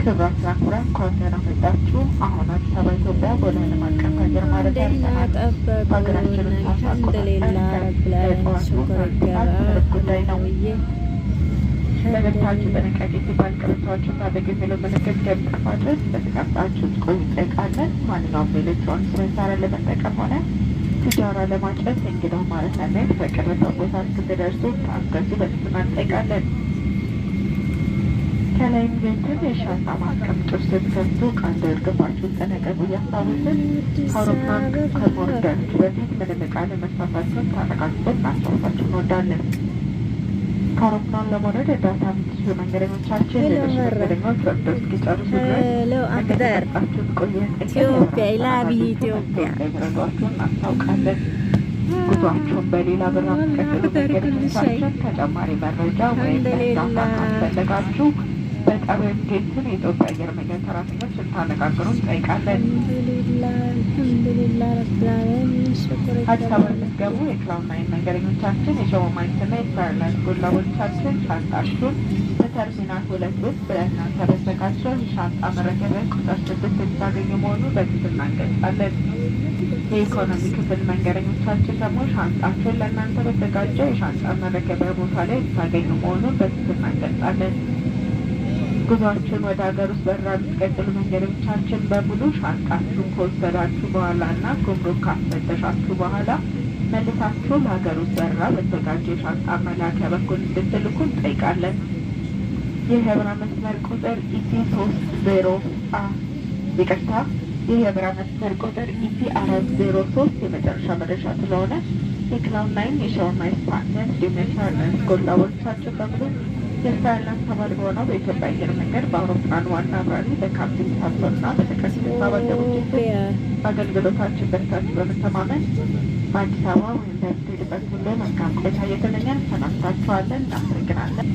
ክቡራትና ክቡራን፣ እንኳን ደህና መጣችሁ። አሁን አዲስ አበባ ኢትዮጵያ ቦሌ ዓለም አቀፍ አየር ማረፊያ ደህና ደርሰናል። ጠበቁን። በሀገራችን ሰዓት አቆጣጠር አልሐምዱሊላህ ረብል ዓለሚን። ከጠዋቱ ሽኩር 1 ሰዓት ይገባ ሩብ ጉዳይ ነው። ብዬ ለደህንነታችሁ ጥንቃቄ ሲባል ቀበቶአችሁን ታጠቁ የሚለው ምልክት እስከሚጠፋ ድረስ በተቀምጣችሁ እንድትቆዩ እንጠይቃለን። ማንኛውም የኤሌክትሮኒክስ መሳሪያ ለመጠቀም ሆነ ሲጃራ ለማጨስ እንግዳው ማረፊያና የተፈቀደበት ቦታ እስክትደርሱ ታገሱ በትህትና እንጠይቃለን። ከላይ የሚገኙትን የሻንጣ ማስቀመጫዎች ስትከፍቱ ዕቃ እንዳይወድቅባችሁ ተጠንቀቁ እያስታወስን፣ ከአውሮፕላን ከመውረዳችሁ በፊት ምንም ዕቃ አለመርሳታችሁን ታረጋግጡ ልናስታውሳችሁ እንወዳለን። ከአውሮፕላን ለመውረድ እርዳታ የምትሹ መንገደኞቻችን Hello ሌሎች መራ መንገደኞች ወርደው እስኪጨርሱ ድረስ Hello አክደር እንደተቀመጣችሁ እንድትቆዩ እየጠየቅን ኢትዮጵያ የበረራ I love አሰናዳጆቹ ኢትዮጵያ። መጥተው እንደሚረዷችሁ እናስታውቃለን። ጉዟችሁን በሌላ በረራ የምትቀጥሉ አክደር ኩል ሸይ። መንገደኞቻችን ተጨማሪ መረጃ ወይም እርዳታ አልሐምዱሊላህ። ካስፈለጋችሁ በጣቢያው የሚገኙትን የኢትዮጵያ አየር መንገድ ሰራተኞች እንድታነጋግሩ እንጠይቃለን። አልሐምዱሊላህ፣ አልሐምዱሊላህ ረብል ዓለሚን፣ ሽኩር አዲስ አበባ ይገባ። የምትገቡ የክላውድ ናይን መንገደኞቻችን፣ የሾሞ ማይልስና የስታር አላያንስ ጎላቦቻችን ሻንጣችሁን በተርሚናል 2 ውስጥ ለእናንተ በተዘጋጀው የሻንጣ መረከቢያ ቁጥር 6 የምታገኙ መሆኑን በትህትና እንገልጻለን። የኢኮኖሚ ክፍል መንገደኞቻችን ደግሞ ሻንጣችሁን ለእናንተ በተዘጋጀው የሻንጣ መረከቢያ ቦታ ላይ የምታገኙ መሆኑን በትህትና እንገልጻለን። ጉዟችሁን ወደ ሀገር ውስጥ በረራ የምትቀጥሉ መንገደኞቻችን በሙሉ ሻንጣችሁን ከወሰዳችሁ በኋላ እና ጉምሩክ ካስፈተሻችሁ በኋላ መልሳችሁ ለሀገር ውስጥ በረራ በተዘጋጀው የሻንጣ መላኪያ በኩል እንድትልኩ እንጠይቃለን። ይህ የበረራ መስመር ቁጥር ET 30 ይቅርታ፣ ይህ የበረራ መስመር ቁጥር ET 403 የመጨረሻ መድረሻ ስለሆነ የክላውድ ናይን፣ የሾር ማይልስ partner እንዲሁም የስታር አላያንስ gold አባሎቻችን በሙሉ የስታር አላያንስ አባል በሆነው በኢትዮጵያ አየር መንገድ በአውሮፕላን ዋና አብራሪ በካፕቴን ሳምሶን እና በተቀሩት የስራ ባልደረቦች ስም ኢትዮጵያ። በአገልግሎታችን በርታችሁ በመተማመን በአዲስ አበባ ወይም በምትሄዱበት ሁሉ መልካም ቆይታ እየተመኘን እንሰናብታችኋለን። እናመሰግናለን።